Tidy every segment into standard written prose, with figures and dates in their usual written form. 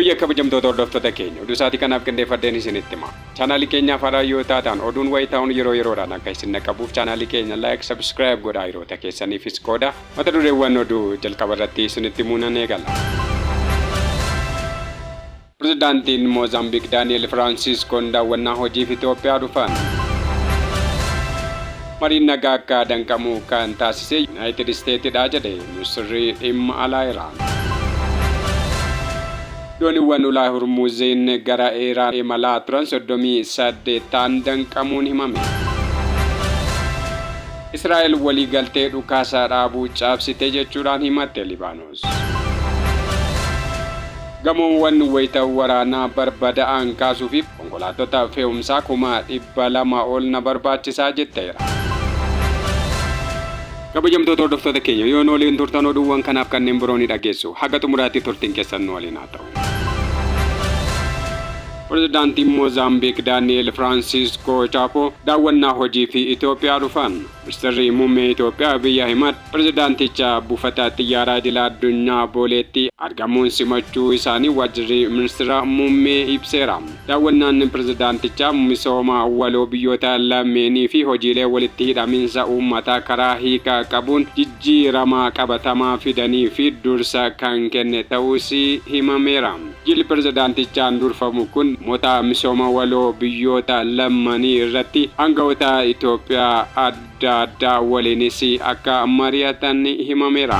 Yooyya kabajamtoota hordoftoota keenya oduu isaatii kanaaf qindeeffadheen isinitti hima. Chaanaalii keenyaaf haaraa yoo taatan oduun wayitaa'uun yeroo yeroodhaan akka isin dhaqqabuuf chaanaalii keenya like, subscribe godhaa hiriyoota keessaniifis qooda. Mata dureewwan oduu jalqaba irratti isinitti himuu nan eegala. Pirezidaantiin Moozaambiik Daani'eel Firaansiiskoon daawwannaa hojiif Itoophiyaa dhufan. Mariin nagaa akka danqamu kan taasise Yuunaayitid Isteetidha jedhe Ministirri Dhimma Alaa Iraan. Dooniiwwan ulaa Hurmuuziin gara Iraan imalaa turan 38 ta'an danqamuun himame. Israa'el waliigaltee dhukaasa dhaabuu cabsite jechuudhaan himatte Libaanos. Gamoowwan wayita waraanaa barbada'an kaasuu fi konkolaattota fe'umsaa 200,000 ol na barbaachisaa jetteera. Kabajamtoota hordoftoota keenya yoo nu waliin turtan oduuwwan kanaaf kanneen biroo ni dhageessu. Haga xumuraatti turtiin keessan nu waliin haa ta'u. Pirezidaantiin Moozaambiik Daani'eel Firaansiiskoo Chaapoo daawwannaa hojii fi Itoophiyaa dhufan. Ministirri Muummee Itoophiyaa Abiy Ahimad pirezidaanticha buufata xiyyaaraa idila addunyaa Booleetti argamuun simachuu isaanii waajjirri ministira muummee ibseera. Daawwannaan pirezidaantichaa misooma waloo biyyoota lameenii fi hojiilee walitti hidhaminsa uummataa karaa hiika qabuun jijjiirama qabatamaa fidanii fi dursa kan kenne ta'uus himameera. Jilli pirezidaantichaan durfamu kun dhimmoota misooma waloo biyyoota lammanii irratti aanga'oota Itoophiyaa adda addaa waliinis akka mari'atan himameera.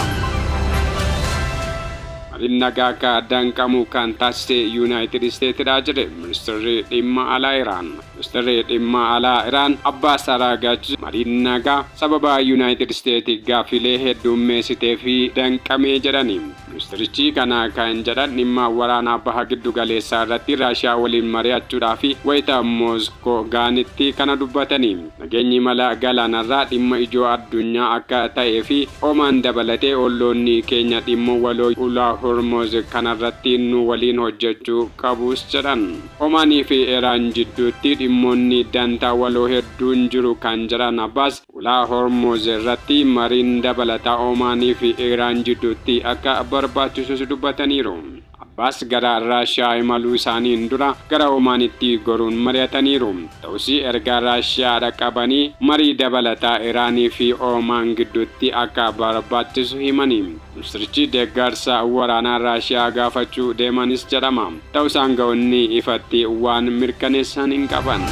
Mariin nagaa akka danqamu kan taasise Yuunaayitid Isteetidha jedhe Ministirri Dhimma Alaa Iraan. Ministirri Dhimma Alaa Iraan Abbaas Araagachi mariin nagaa sababa Yuunaayitid Isteet gaaffilee heddummeessiteef danqame jedhani. Ministirichi kana kan jedhan dhimma waraanaa Baha Giddu Galeessaa irratti Raashiyaa waliin mari'achuudhaaf wayita Mooskoo ga'anitti kana dubbatani. Nageenyi imala galaanarraa dhimma ijoo addunyaa akka ta'ee fi Omaan dabalatee olloonni keenya dhimma waloo ulaa Hormuz kanarratti nu waliin hojjechuu qabus jedhan. Omaanii fi Iraan jidduutti dhimmoonni dantaa waloo hedduun jiru kan jedhan Abbaas, Ulaa Hormuuz irratti mariin dabalataa Omaanii fi Iraan jidduutti akka barbaachisus dubbataniiru. Abbaas gara Raashiyaa imaluu isaaniin dura gara Omaanitti goruun mari'ataniiru. Ta'us erga Raashiyaa dhaqqabanii marii dabalataa Iraanii fi Omaan gidduutti akka barbaachisu himani. Ministirichi deeggarsa waraanaa Raashiyaa gaafachuu deemanis jedhama. Ta'us aanga'oonni ifatti waan mirkaneessan hin qaban.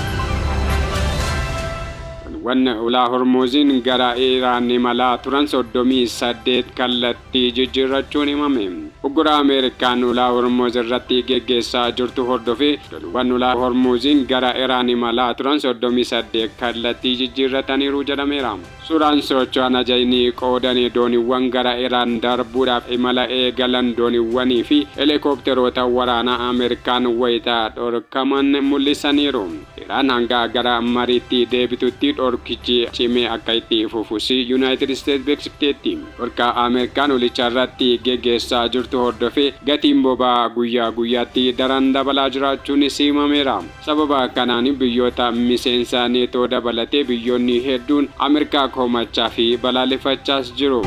Dooniiwwan ulaa Hormuuziin gara Iraan imalaa turan 38 kallattii jijjiirrachuun himame. Uggura Ameerikaan ulaa Hormuuz irratti geggeessaa jirtu hordofee dooniiwwan ulaa Hormuuziin gara Iraan imalaa turan 38 kallattii jijjiirrataniiru jedhameera. Suuraan socho'an ajajni qoodani dooniwwan gara Iraan darbuudhaaf imala eegalan dooniwwanii fi helikoopteroota waraanaa Ameerikaan wayita dhorkaman mul'isaniiru. Iraan hanga gara mariitti deebitutti dhorkichi cimee akka itti fufus Yunaayitid Isteets beeksifteetti. Dhorka Ameerikaan ulicharratti geggeessaa jirtu hordofee gatiin boba'aa guyyaa guyyaatti daran dabalaa jiraachuunis himameera. Sababa kanaan biyyoota miseensa Neetoo dabalatee biyyoonni hedduun Ameerikaa komachaa fi balaaleffachaas jiru.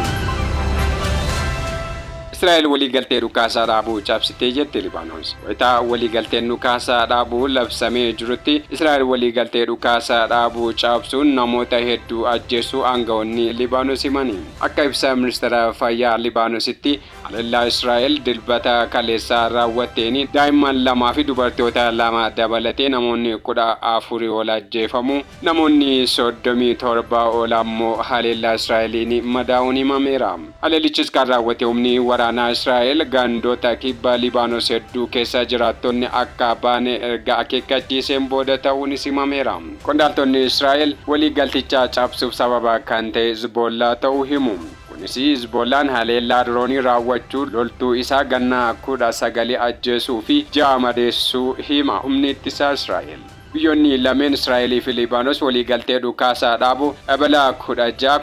Israa'el waliigaltee dhukaasa dhaabuu cabsite jette Libaanos. Wayita waliigalteen dhukaasa dhaabuu labsamee jirutti Israa'el waliigaltee dhukaasa dhaabuu cabsuun namoota hedduu ajjeesuu aanga'oonni Libaanos himani. Akka ibsa ministeera fayyaa Libaanositti Haleellaa Israa'el Dilbata kaleessaa raawwatteen daa'imman lamaa fi dubartoota lama dabalatee namoonni 14 ol ajjeefamuu, namoonni 37 ol ammoo haleellaa Israa'eliin madaa'uun himameera. Haleellichis kan raawwate humni waraanaa Israa'el gandoota kibba Libaanos hedduu keessa jiraattonni akka ba'an erga akeekkachiiseen booda ta'uunis himameera. Qondaaltonni Israa'el waliigalticha cabsuuf sababa kan ta'e Hezboollaa ta'uu himu. Kunis Hizbollaan haleellaa diroonii raawwachuu loltuu isaa ganna 19 ajjeesuu fi 6 madeessuu hima humni ittisaa Israa'el. Biyyoonni lameen Israa'elii fi Liibaanos waliigaltee dhukaasa dhaabuu Ebla 16,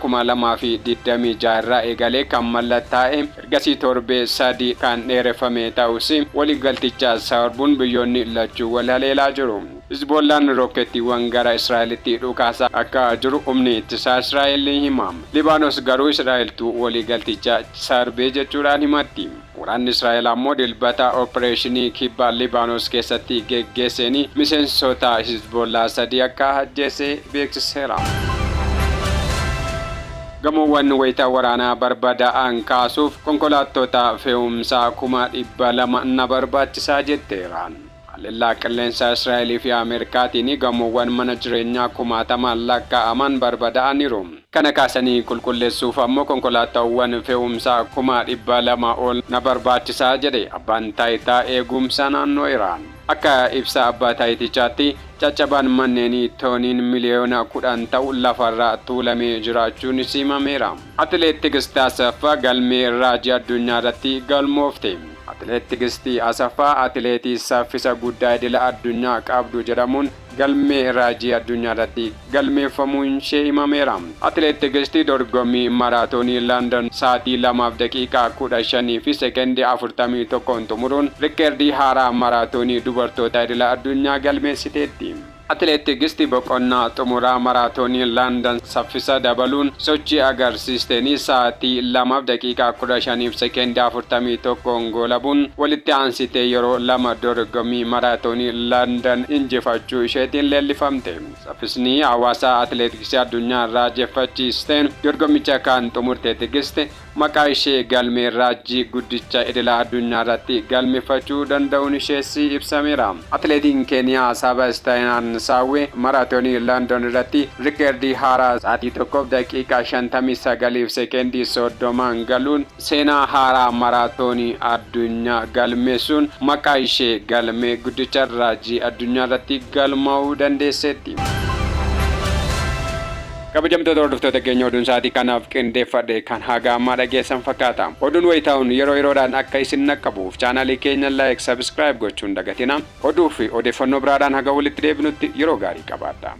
2026 irraa eegalee kan mallattaa'e ergasii torbee sadi kan dheereffame ta'us waliigalticha sarbuun biyyoonni lachuu wal haleelaa jiru. Hizboollaan rookkeettiiwwan gara Israa'elitti dhukaasaa akka jiru humni ittisaa Israa'el ni hima. Libaanos garuu Israa'eltu waliigalticha sarbe jechuudhaan himatti. Waraanni Israa'el ammoo Dilbata opereeshinii kibba Libaanos keessatti geggeesseen miseensota Hizbollaa 3 akka ajjeese beeksiseera. Gamoowwan wayita waraanaa barbadaa'an kaasuuf konkolaattota fe'umsaa 200,000 na barbaachisaa jette Iraan. Haleellaa qilleensaa Israa'elii fi Ameerikaatiin gamoowwan mana jireenyaa kumaatamaan lakkaa'aman barbadaa'aniiru. Kana kaasanii qulqulleessuuf ammoo konkolaataawwan fe'umsaa 200,000 ol na barbaachisaa jedhe abbaan taayitaa eegumsa naannoo Iraan. Akka ibsa abbaa taayitichaatti caccabaan manneenii tooniin miliyoona 10 ta'u lafarra tuulamee jiraachuun himameera. Atileet Tigist Asaffaa galmee raajii addunyaa irratti galmoofte. Atileet Tigistii Asaffaa atileetii saffisa guddaa idila addunyaa qabdu jedhamuun galmee raajii addunyaa irratti galmeeffamuun ishee himameera. Atileet Tigistii dorgommii maraatoonii London sa'aatii 2f daqiiqaa 15 fi sekendii 41 xumuruun rikkeerdii haaraa maraatoonii dubartoota idila addunyaa galmeessiteetti. Atileet Tigisti boqonnaa xumuraa maraatoonii London saffisa dabaluun sochii agarsiisteenii sa'aatii 2f daqiiqaa 15 fi sekendii 41 goolabuun walitti aansitee yeroo lama dorgommii maraatoonii London injifachuu isheetiin leellifamte. Saffisni hawaasa atileetiksii addunyaa raajeffachiisteen dorgommicha kan xumurte Tigist maqaa ishee galmee raajii guddicha idila addunyaa irratti galmeeffachuu danda'uun ishees ibsameera. Atileetiin Keeniyaa Sabaastiyaan Saawwee maraatoonii London irratti rikeerdii haaraa sa'aatii 1f daqiiqaa 59f sekendii 30 galuun seenaa haaraa maraatoonii addunyaa galmeessuun maqaa ishee galmee guddicha raajii addunyaa irratti galmaa'uu dandeesseetti. Kabajamtoota hordoftoota keenya, oduun sa'aatii kanaaf qindeeffadhe kan haga ammaa dhageessan fakkaata. Oduun wayitaa'uun yeroo yeroodhaan akka isin naqqabuuf chaanaalii keenya like, subscribe gochuun dagatina. Oduu fi odeeffannoo biraadhaan haga walitti deebinutti yeroo gaarii qabaadha.